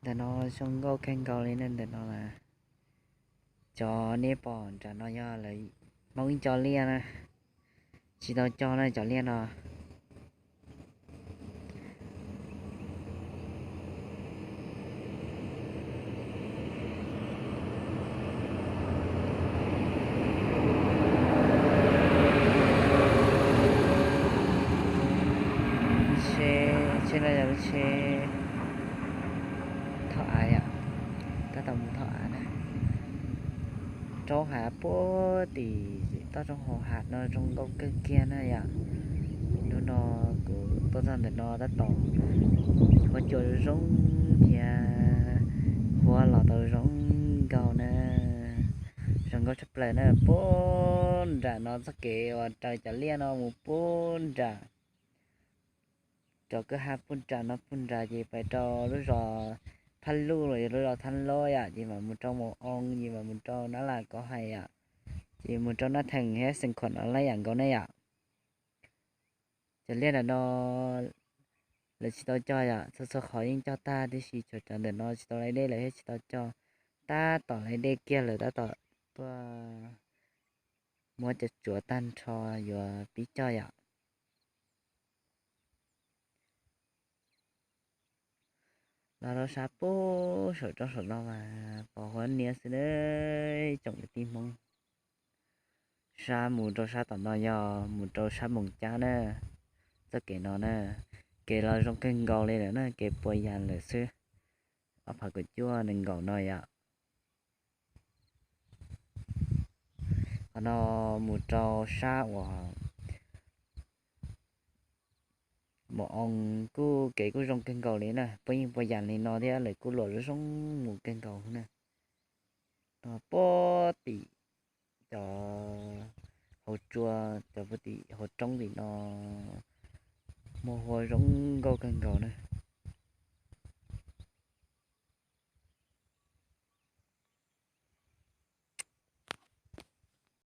Ntawm no zoo nkauj kawg nkaus li na, ntawm no na. Cov nej pom nram no yog lawv Hmoob ib co liaj na, tsis tau cog na cov liaj no. Tsheb, tsheb no yog lub tsheb thauj av yom, tab tom mus thauj av na. Roob hav puag tim toj roob hauv hav no zoo nkauj kawg kiag na yom. Hnub no kuv tuaj txog ntawm no tab tom huab cua zoo thiab, huab los tau zoo nkauj na. Zoo nkauj tshaj plaws na, puag nram no txoj kev uas raws cov liaj no mus puag nram, rov kwj ha puag nram no puag nram ces pais rau lub zos Phaj Luj los yog lub zos Thab Lab yom, ces mam mus rau Mus Oo, ces mam mus rau Nab Las Kov Hais yom, ces mus rau Nab Theem thiab Xeev Khuam no lawm yam nkaus ne yom. Cov liaj ntawm no lawv tsis tau cog yom, txhua txhua qhov yeej cog tag tib si, tshuav cov ntawm no tsis tau laib dej lawv thiaj tsis tau cog. Tab tom laib dej kiag lawv tab tom tuaj muab cov tsuav tag nrho yuav pib cog yom. Los rau sab puag saum roob saum no mas pos huab niab xwb na, tsoom kwv tij Hmoob. Sab mus rau sab tom no yog mus rau sab Moos Cab na, txoj kev no na. Kev los zoo kawg nkaus li lawm na, kev puas yas lawm xwb. Ob phav kaum cuaj nees nkaum no yom. Qhov no mus rau sab uas Mus Oo kuj kev kuj zoo kawg nkaus li na, puab yeej puas yas li no thiab lawv kuj luam zoo mus kawg nkaus na. No puag tim cov hauv tsua, cov puag tim hauv roob tim no muaj huab zoo nkauj kawg nkaus na.